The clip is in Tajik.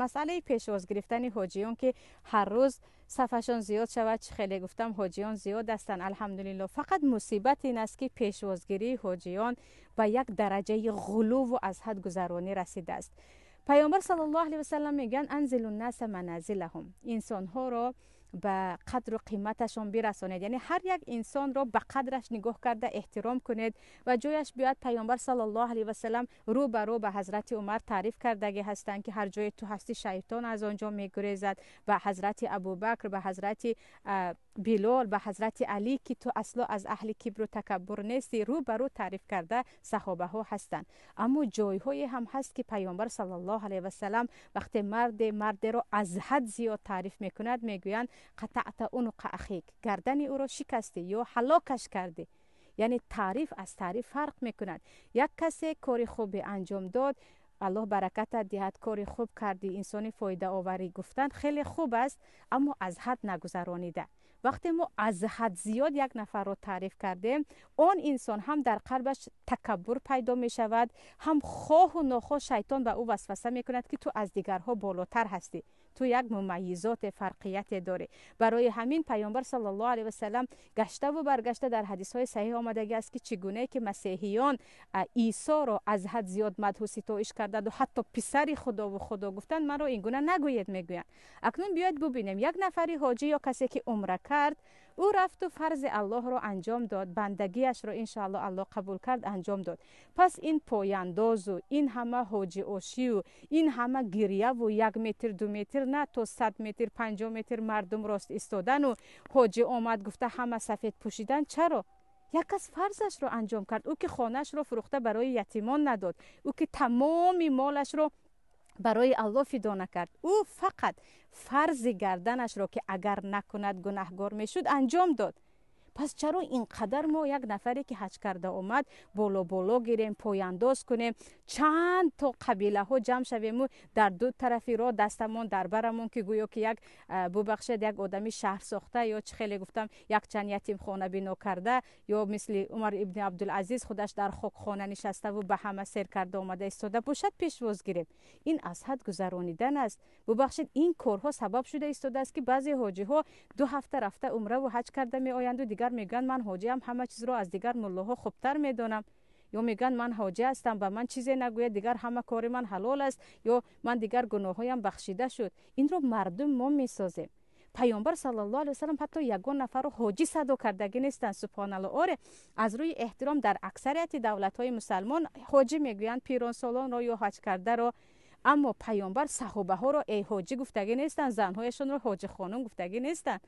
Масъалаи пешвоз гирифтани ҳоҷиён, ки ҳар рӯз сафашон зиёд шавад, чӣ хеле гуфтам, ҳоҷиён зиёд ҳастанд, алҳамдулилло. Фақат мусибат ин аст, ки пешвозгирии ҳоҷиён ба як дараҷаи ғулуву аз ҳад гузаронӣ расидааст. Паёмбар саллаллоҳу алайҳи васаллам мегӯянд: أنزلوا الناس منازلهم, инсонҳоро ба қадру қиматашон бирасонед, яъне ҳар як инсонро ба қадраш нигоҳ карда эҳтиром кунед ва ҷояш биёяд. Паёмбар саллаллоҳу алайҳи васаллам рӯ ба рӯ ба ҳазрати Умар таъриф кардагӣ ҳастанд, ки ҳар ҷое ту ҳастӣ, шайтон аз он ҷо мегурезад. Ба ҳазрати Абубакр, ба ҳазрати Билол, ба ҳазрати Алӣ, ки ту асло аз аҳли кибру такаббур нестӣ, рӯ ба рӯ таъриф карда саҳобаҳо ҳастанд. Аммо ҷойҳое ҳам ҳаст, ки паёмбар саллаллоҳу алайҳи васаллам вақте марде мардеро аз ҳад зиёд таъриф мекунад, мегӯянд: قطعت عنق أخيك, гардани ӯро шикастӣ ё ҳалокаш кардӣ. Яъне таъриф аз таъриф фарқ мекунад. Як касе кори хубе анҷом дод, Аллоҳ баракатат диҳад, кори хуб кардӣ, инсони фоидаоварӣ гуфтан хеле хуб аст, аммо аз ҳад нагузаронида. Вақте мо аз ҳад зиёд як нафарро таъриф кардем, он инсон ҳам дар қалбаш такаббур пайдо мешавад, ҳам хоҳу нохоҳ шайтон ба ӯ васваса мекунад, ки ту аз дигарҳо болотар ҳастӣ, ту як мумайизоте, фарқияте дорӣ. Барои ҳамин паёмбар саллаллоҳу алайҳи васаллам гаштаву баргашта дар ҳадисҳои саҳиҳ омадагӣ аст, ки чӣ гунае ки масеҳиён Исоро аз ҳад зиёд мадҳу ситоиш кардаду ҳатто писари Худову Худо гуфтанд, маро ин гуна нагӯед, мегӯянд. Акнун биёед бубинем: як нафари ҳоҷӣ ё касе ки умра кард, ӯ рафту фарзи Аллоҳро анҷом дод, бандагиашро иншоалло Аллоҳ қабул кард, анҷом дод. Пас ин пояндозу ин ҳама ҳоҷи ошию ин ҳама гирьяву 1 метр, 2 метр на, то 100 метр, 50 метр мардум рост истодану ҳоҷӣ омад гуфта ҳама сафед пӯшидан чаро? Як кас фарзашро анҷом кард. Ӯ ки хонаашро фурӯхта барои ятимон надод, ӯ ки тамоми молашро барои Аллоҳ фидо накард, ӯ фақат фарзи гарданашро, ки агар накунад, гунаҳгор мешуд, анҷом дод. Пас чаро ин қадар мо як нафаре ки ҳаҷ карда омад, боло боло гирем, пояндоз кунем, чанд то қабилаҳо ҷамъ шавему дар ду тарафи роҳ дастамон дар барамон, ки гӯё ки як, бубахшед, як одами шаҳрсохта ё чӣ хеле гуфтам, якчанд ятимхона бино карда ё мисли Умар ибни Абдулазиз худаш дар хокхона нишаставу ба ҳама сер карда омада истода бошад, пешвоз гирем? Ин аз ҳад гузаронидан аст. Бубахшед, ин корҳо сабаб шуда истодааст, ки баъзе ҳоҷиҳо 2 ҳафта рафта умраву ҳаҷ карда меоянду дигар мегӯянд: «Ман ҳоҷиам, ҳама чизро аз дигар муллоҳо хубтар медонам», ё мегӯянд: «Ман ҳоҷӣ ҳастам, ба ман чизе нагӯяд, дигар ҳама кори ман ҳалол аст», ё «Ман дигар гуноҳҳоям бахшида шуд». Инро мардум мо месозем. Паёмбар саллаллоҳу алайҳи васаллам ҳатто ягон нафарро ҳоҷӣ садо кардагӣ нестанд, субҳоналло. Оре, аз рӯи эҳтиром дар аксарияти давлатҳои мусалмон ҳоҷӣ мегӯянд пиронсолонро ё ҳаҷкардаро, аммо паёмбар саҳобаҳоро «эй ҳоҷӣ» гуфтагӣ нестанд, занҳояшонро «ҳоҷи хонум» гуфтагӣ нестанд.